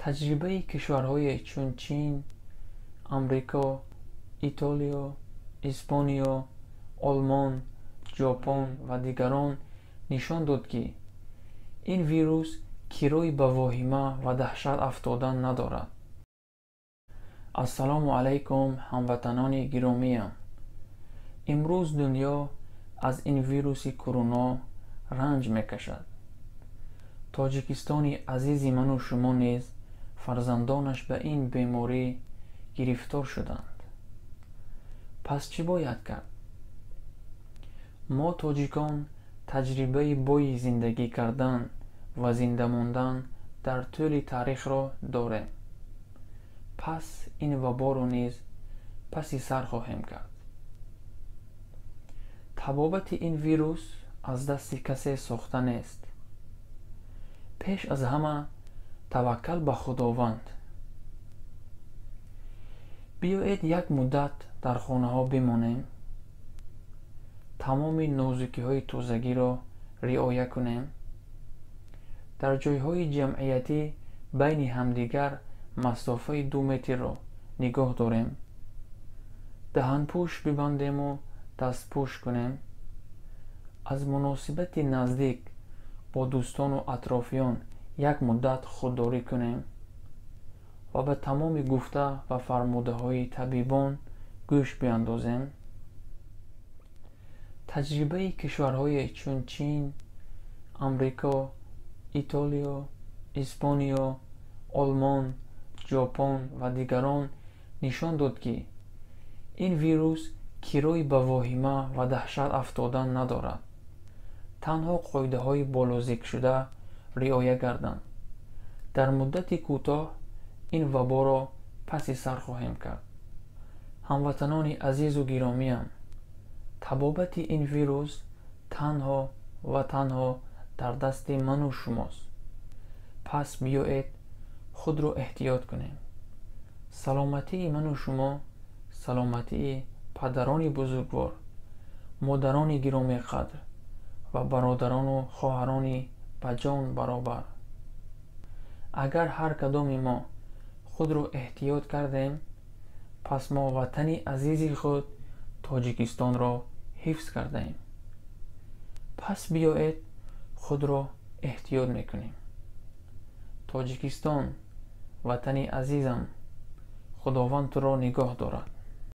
Таҷрибаи кишварҳое чун Чин, Амрико, Итолиё, Испониё, Олмон, Ҷопон ва дигарон нишон дод, ки ин вирус кирои ба воҳима ва даҳшат афтодан надорад. Ассалому алайкум, ҳамватанони гиромиям. Имрӯз дунё аз ин вируси куруно ранҷ мекашад. Тоҷикистони азизи ману шумо низ фарзандонаш ба ин беморӣ гирифтор шуданд. Пас чӣ бояд кард? Мо тоҷикон таҷрибаи бои зиндагӣ кардан ва зинда мондан дар тӯли таърихро дорем. Пас ин ваборо низ паси сар хоҳем кард. Табобати ин вирус аз дасти касе сохта нест. Пеш аз ҳама таваккал ба Худованд. Биёед, як муддат дар хонаҳо бимонем, тамоми нозукиҳои тозагиро риоя кунем, дар ҷойҳои ҷамъиятӣ байни ҳамдигар масофаи 2 метрро нигоҳ дорем, даҳанпӯш бибандему дастпӯш кунем, аз муносибати наздик бо дӯстону атрофиён як муддат худдорӣ кунем ва ба тамоми гуфта ва фармудаҳои табибон гӯш биандозем. Таҷрибаи кишварҳое чун Чин, Амрико, Итолиё, Испониё, Олмон, Ҷопон ва дигарон нишон дод, ки ин вирус кирои ба воҳима ва даҳшат афтодан надорад. Танҳо қоидаҳои болозикршуда риоя гарданд, дар муддати кӯтоҳ ин ваборо паси сар хоҳем кард. Ҳамватанони азизу гиромиям, табобати ин вирус танҳо ва танҳо дар дасти ману шумост. Пас биёед, худро эҳтиёт кунем. Саломатии ману шумо саломатии падарони бузургвор, модарони гиромиқадр ва бародарону хоҳарони ба ҷон баробар. Агар ҳар кадоми мо худро эҳтиёт кардем, пас мо ватани азизи худ Тоҷикистонро ҳифз кардаем. Пас биёед, худро эҳтиёт мекунем. Тоҷикистон, ватани азизам, Худованд туро нигоҳ дорад.